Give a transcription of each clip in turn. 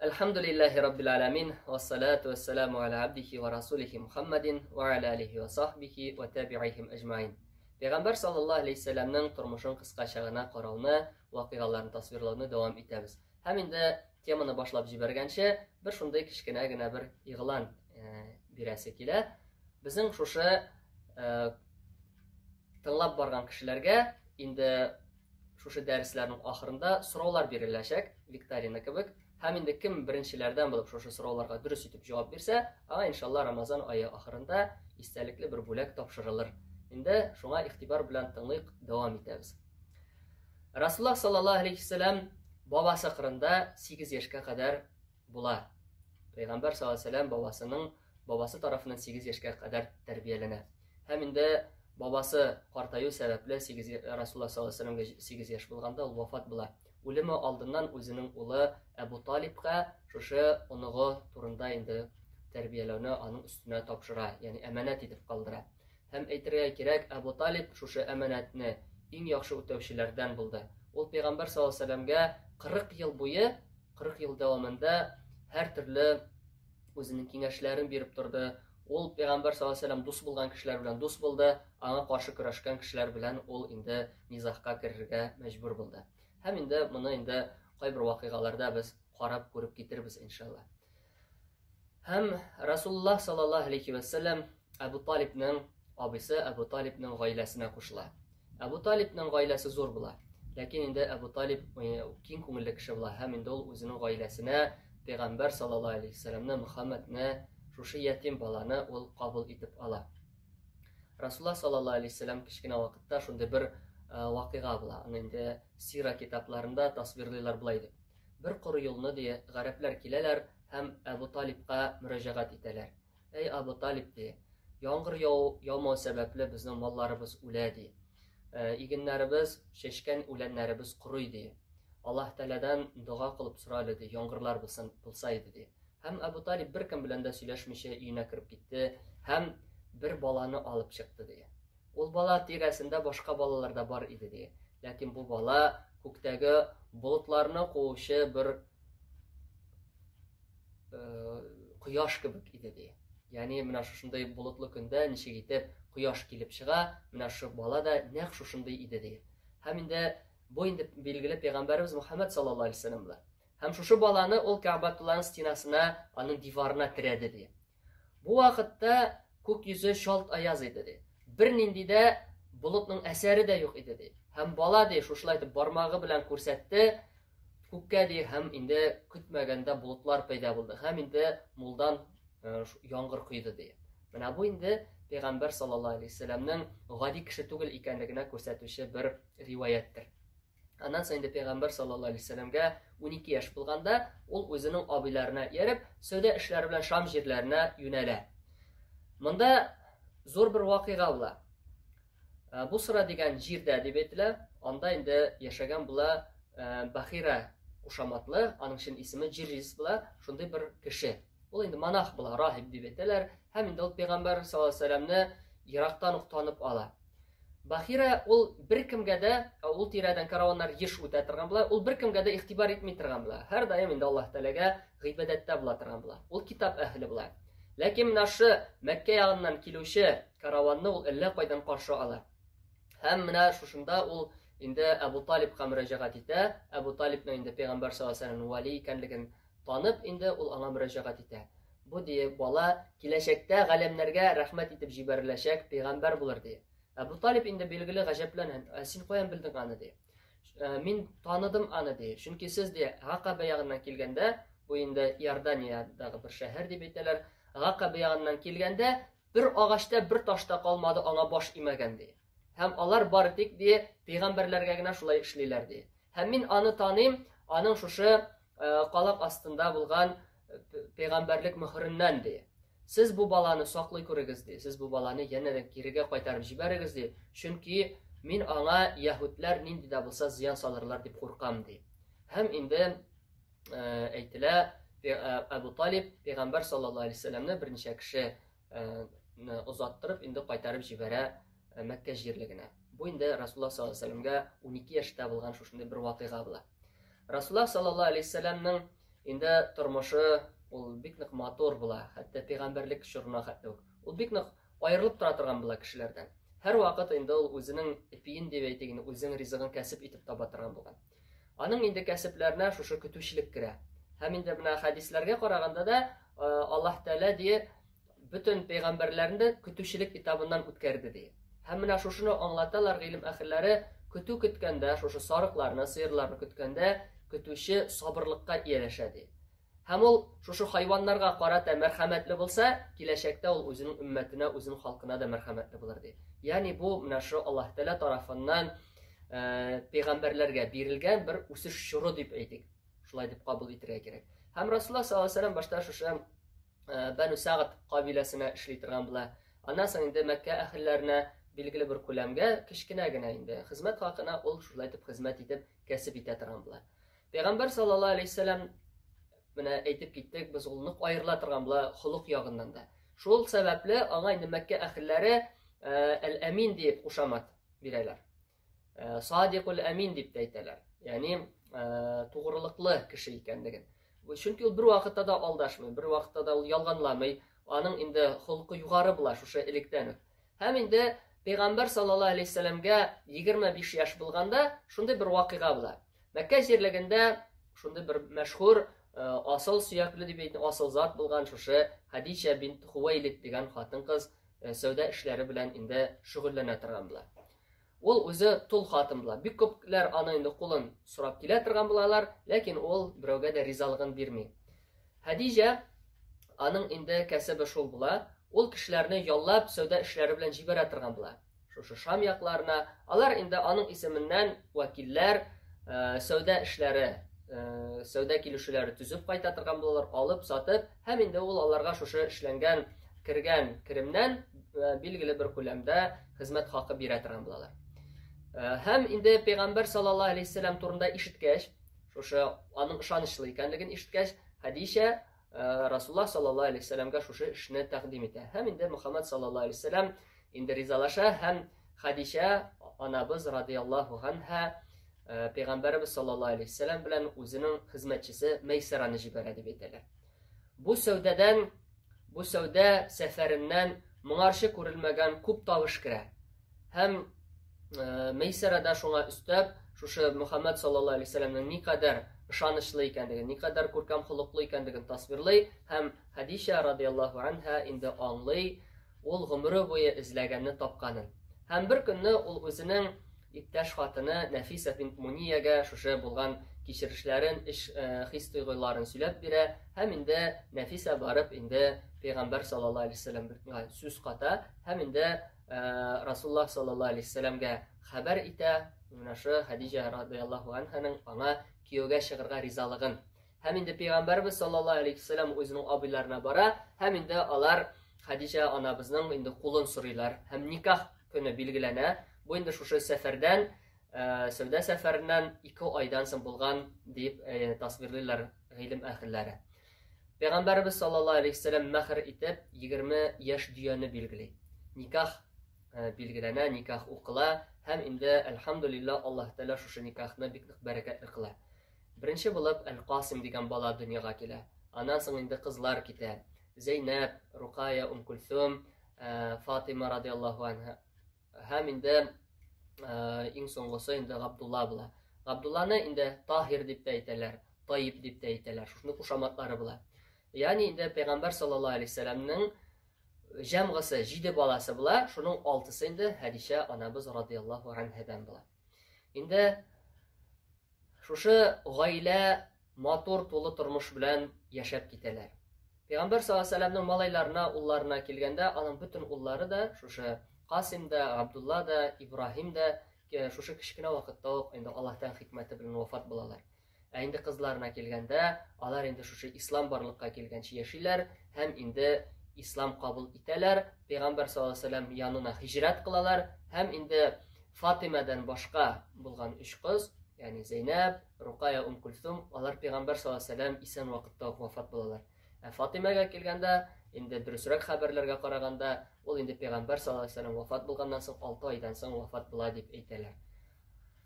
Әлхәмдүлилләһи раббил аламин, вассалату вассаламу аля абдихи ва расулихи Мухаммадин ва аля алихи ва сахбихи ва табиихим әҗмаин. Пәйгамбәр саллаллаһу алейһи вәсәлләмнең тормышын кыскача гына карауны, вакыйгаларын тасвирлауны дәвам итәбез. Һәм инде теманы башлап җибәргәнче, бер шундый кечкенә генә бер игълан бирәсе килә. Безнең шушы тыңлап барган кешеләргә инде шушы дәресләрнең ахырында сораулар биреләчәк, викторина кебек. Һәм инде кем беренчеләрдән булып шушы сорауларга дөрес итеп җавап бирсә, аңа иншалла Рамазан ае ахырында истәлекле бер бүләк тапшырылыр. Инде шуңа игътибар белән тыңлыйк, дәвам итәбез. Расуллаһ саллаллаһу алейхи вәсәләм бабасы кырында 8 яшькә кадәр була. Пәйгамбәр саллаллаһу алейһи вәсәләм бабасының бабасы тарафыннан 8 яшькә кадәр тәрбияләнә. Һәм инде бабасы картаю сәбәпле 8 Расулла саллаллаһу алейһи вәсәләмгә 8 яшь булганда ул вафат була. Үлеме алдыннан үзенең улы Әбу Талибка шушы оныгы турында инде тәрбияләүне аның өстенә тапшыра, ягъни әманәт итеп калдыра. Һәм әйтергә кирәк, Әбу Талиб шушы әманәтне иң яхшы үтәүчеләрдән булды. Ул пәйгамбәр саллаллаһу алейһи вәсәләмгә 40 ел буе, 40 ел дәвамында һәр төрле үзенең киңәшләрен биреп торды. Ул пәйгамбәр саллаллаһу алейһи вәсәлләм дус булган кешеләр белән дус булды, аңа каршы көрәшкән кешеләр белән ул инде низагка керергә мәҗбүр булды. Һәм инде моны инде кайбер вакыйгаларда без карап күреп китербез иншалла. Һәм Расулуллаһ саллаллаһу алейхи вәсәлләм Әбу Талибның абыйсы Әбу Талибның гаиләсенә кушыла. Әбу Талибның гаиләсе зур була. Ләкин инде Әбу Талиб киң күңелле кеше була һәм инде ул үзенең гаиләсенә Пәйгамбәр саллаллаһу алейһи вәсәлләмне, Мөхәммәдне, шушы ятим баланы ул кабул итеп ала. Расулла саллаллаһу алейһи вәсәлләм кечкенә вакытта шундый бер вакыйга була. Аны инде сира китапларында тасвирлыйлар болай дип. Бер коры юлны ди, гарәпләр киләләр һәм Әбу Талибка мөрәҗәгать итәләр. Әй Абу Талиб, ди, яңгыр яу, яумау сәбәпле безнең малларыбыз үлә, ди. Игеннәребез, чәчкән үләннәребез корый, ди. Аллаһ Тәгаләдән дога кылып сора әле, ди, яңгырлар булсын, булса иде, ди. Һәм Абу Талиб беркем белән дә сөйләшмичә өенә кереп китте һәм бер баланы алып чыкты, ди. Ул бала тирәсендә башка балалар да бар иде, ди. Ләкин бу бала күктәге болытларны куучы бер кояш кебек иде ди. Ягъни менә шушындый болытлы көндә ничек итеп кояш килеп чыга, менә шу бала да нәкъ шушындый иде ди. Һәм инде бу инде билгеле пәйгамбәребез Мухаммад саллаллаһу алейһи вәсәлләм була. Һәм шушы баланы ул Кәгъбәтулланың стенасына, аның диварына терәде ди. Бу вакытта күк йөзе чалт аяз иде ди. Бернинди дә болытның әсәре дә юк иде ди. Һәм бала ди шушылай итеп бармагы белән күрсәтте, Күккә ди һәм инде көтмәгәндә болытлар пәйда булды һәм инде мулдан яңгыр койды ди. Менә бу инде пәйгамбәр саллаллаһу алейһи вәсәлләмнең гади кеше түгел икәнлегенә күрсәтүче бер риваяттер. Аннан соң инде пәйгамбәр саллаллаһу алейһи вәсәлләмгә 12 яшь булганда, ул үзенең абыйларына ияреп, сәүдә эшләре белән Шам җирләренә юнәлә. Монда зур бер вакыйга була. Бусра дигән җирдә дип әйтелә, анда инде яшәгән була Бахира кушаматлы, аның чын исеме Җиррис була, шундый бер кеше. Ул инде монах була, раһиб дип әйтәләр, һәм инде ул пәйгамбәр саллаллаһу алейһи вәсәлләмне ерактан ук танып ала. Бахира ул беркемгә дә, ул тирәдән караваннар еш үтә торган була, ул беркемгә дә игътибар итми торган була. Һәрдаим инде Аллаһ Тәгаләгә гыйбадәттә була торган була. Ул китап әһеле була. Ләкин менә шы Мәккә ягыннан килүче караванны ул әллә кайдан каршы ала. Һәм менә шушында ул инде Әбу Талибка мөрәҗәгать итә. Әбу Талибның инде пәйгамбәр саллаллаһу алейһи вәсәлләмнең вәли икәнлеген танып, инде ул аңа мөрәҗәгать итә. Бу ди бала киләчәктә галәмнәргә рәхмәт итеп җибәреләчәк пәйгамбәр булыр ди. Әбу Талиб инде билгеле гаҗәпләнә. Ә син каян белдең аны ди. Мин таныдым аны ди. Чөнки сез ди Гакаба ягыннан килгәндә, бу инде Иорданиядагы бер шәһәр дип әйтәләр. Гакаба ягыннан килгәндә Бер агачта бер таш та калмады аңа баш имәгән, ди. Һәм алар бары тик, ди, пәйгамбәрләргә генә шулай эшлиләр, ди. Һәм мин аны таныйм, аның шушы калак астында булган пәйгамбәрлек мөһереннән, ди. Сез бу баланы саклый күрегез, ди. Сез бу баланы янәдән кирегә кайтарып җибәрегез, ди. Чөнки мин аңа яһүдләр нинди дә булса зыян салырлар дип куркам, ди. Һәм инде әйтелә, Әбу Талиб пәйгамбәр саллаллаһу алейһи вәсәлләмне берничә кеше озаттырып, инде кайтарып җибәрә Мәккә җирлегенә. Бу инде Расулуллаһ саллаллаһу алейһи вәсәлләмгә 12 яшьтә булган шушындый бер вакыйга була. Расулуллаһ саллаллаһу алейһи вәсәлләмнең инде тормышы ул бик нык матур була, хәтта пәйгамбәрлек чорына хәтле үк. Ул бик нык аерылып тора торган була кешеләрдән. Һәрвакыт инде ул үзенең ипиен дип әйтик инде, үзенең ризыгын кәсеп итеп таба торган булган. Аның инде кәсепләренә шушы көтүчелек керә. Һәм инде менә хәдисләргә караганда да Аллаһ Тәгалә ди, бөтен пәйгамбәрләрне дә көтүчелек этабыннан үткәрде ди. Һәм менә шушыны аңлаталар гыйлем әһелләре, көтү көткәндә, шушы сарыкларны, сыерларны көткәндә, көтүче сабырлыкка ияләшә ди. Һәм ул шушы хайваннарга карата мәрхәмәтле булса, киләчәктә ул үзенең өммәтенә, үзенең халкына да мәрхәмәтле булыр ди. Ягъни бу менә шу Аллаһ Тәгалә тарафыннан пәйгамбәрләргә бирелгән бер үсеш чоры дип әйтик. Шулай дип кабул итәргә кирәк. Һәм Расулуллаһ саллаллаһу алейһи вәсәлләм башта шушы Бәну Сәгъд кабиләсенә эшли торган була. Аннан соң инде Мәккә әһелләренә билгеле бер күләмгә кечкенә генә инде хезмәт хакына ул шулай итеп хезмәт итеп кәсеп итә торган була. Пәйгамбәр саллаллаһу алейһи вәсәлләм менә әйтеп киттек, без ул нык аерыла торган була холык ягыннан да. Шул сәбәпле аңа инде Мәккә әһелләре Әл-Әмин дип кушамат бирәләр. Садикул Әмин дип тә әйтәләр. Ягъни тугрылыклы кеше икәнлеген. Чөнки ул бер вакытта да алдашмый, бер вакытта да ул ялганламый. Аның инде холкы югары була шушы электән үк. Һәм инде Пәйгамбәр саллаллаһу алейһи вәсәлләмгә 25 яшь булганда шундый бер вакыйга була. Мәккә җирлегендә шундый бер мәшһүр асыл сөякле дип әйтә, асыл зат булган шушы Хадича бинт Хувайлид дигән хатын-кыз сәүдә эшләре белән инде шөгыльләнә торган була. Ул үзе тол хатын була. Бик күпләр аны инде кулын сорап килә торган булалар, ләкин ул берәүгә дә ризалыгын бирми. Хадиҗә аның инде кәсебе шул була, ул кешеләрне яллап сәүдә эшләре белән җибәрә торган була. Шушы Шам якларына, алар инде аның исеменнән вәкилләр сәүдә эшләре, сәүдә килешүләре төзеп кайта торган булалар, алып, сатып, һәм инде ул аларга шушы эшләнгән, кергән керемнән билгеле бер күләмдә хезмәт хакы бирә торган булалар. Һәм инде Пәйгамбәр саллаллаһу алейһи вәсәлләм турында ишеткәч, шушы аның ышанычлы икәнлеген ишеткәч, Хәдичә Расуллаһ саллаллаһу алейһи вәсәлләмгә шушы эшне тәкъдим итә. Һәм инде Мөхәммәд саллаллаһу алейһи вәсәлләм инде ризалаша һәм Хәдичә анабыз радияллаһу анһа Пәйгамбәребез саллаллаһу алейһи вәсәлләм белән үзенең хезмәтчесе Мәйсәраны җибәрә дип әйтәләр. Бу сәүдәдән, бу сәүдә сәфәреннән моңарчы күрелмәгән күп табыш керә. Һәм Мәйсәрә дә шуңа өстәп, шушы Мөхәммәд саллаллаһу алейһи вәсәлләмнең никадәр ышанычлы икәнлеген, никадәр күркәм холыклы икәнлеген тасвирлый һәм Хәдичә радияллаһу анһа инде аңлый, ул гомере буе эзләгәнне тапканын. Һәм бер көнне ул үзенең иптәш хатыны Нәфисә бинт Муниягә шушы булган кичерешләрен, эш хис-тойгыларын сөйләп бирә һәм инде Нәфисә барып инде Пәйгамбәр саллаллаһу алейһи вәсәлләмгә сүз ката һәм инде Расуллаһ саллаллаһу алейһи вәсәлләмгә хәбәр итә, менә шу Хәдиҗә радияллаһу анһаның аңа кияүгә чыгарга ризалыгын. Һәм инде Пәйгамбәрбез саллаллаһу алейһи вәсәлләм үзенең абыйларына бара, һәм инде алар Хәдиҗә анабызның инде кулын сорыйлар һәм никах көне билгеләнә. Бу инде шушы сәфәрдән, сәүдә сәфәреннән 2 айдан соң булган дип тасвирлыйлар гыйлем әһелләре. Пәйгамбәрбез саллаллаһу алейһи вәсәлләм мәһр итеп 20 яшь дөяне билгели. Никах билгеләнә, никах укыла һәм инде әлхәмдулиллаһ Аллаһ Тәгалә шушы никахны бик нык бәрәкәтле кыла. Беренче булып Әл-Касим дигән бала дөньяга килә. Аннан соң инде кызлар китә. Зәйнәб, Рукая, Ум Кульсум, Фатима радияллаһу анха. Һәм инде иң соңгысы инде Габдулла була. Габдулланы инде Таһир дип тә әйтәләр, Таиб дип тә әйтәләр. Шушының кушаматлары була. Ягъни инде Пәйгамбәр саллаллаһу алейһи вәсәлләмнең җәмгысы 7 баласы була, шуның 6-сы инде Хәдичә анабыз радияллаһу анһадан була. Инде шушы гаилә матур тулы тормыш белән яшәп китәләр. Пәйгамбәр саллаллаһу алейһи вәсәлләмнең малайларына, улларына килгәндә, аның бөтен уллары да шушы Касим да, Абдулла да, Ибраһим да шушы кечкенә вакытта ук инде Аллаһтан хикмәте белән вафат булалар. Ә инде кызларына килгәндә, алар инде шушы ислам барлыкка килгәнче яшиләр һәм инде ислам кабул итәләр, Пәйгамбәр саллаллаһу алейһи вәсәлләм янына һиҗрәт кылалар һәм инде Фатимәдән башка булган өч кыз, ягъни Зәйнәб, Рукая, Ум Кульсум, алар Пәйгамбәр саллаллаһу алейһи вәсәлләм исән вакытта ук вафат булалар. Ә Фатимәгә килгәндә, инде дөресрәк хәбәрләргә караганда, ул инде Пәйгамбәр саллаллаһу алейһи вәсәлләм вафат булганнан соң 6 айдан соң вафат була дип әйтәләр.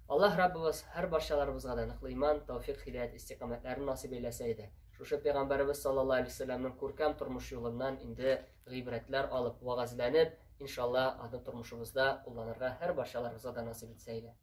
Аллаһ Раббыбыз һәр барчаларыбызга да ныклы иман, тәүфик, хидәят, истикамәтләрен насыйп әйләсә иде. Шушы пәйгамбәребез саллаллаһу алейһи вәсәлләмнең күркәм тормыш юлыннан инде гыйбрәтләр алып, вәгазьләнеп, иншалла, аны тормышыбызда кулланырга һәр барчаларыбызга да насыйп итсә иде.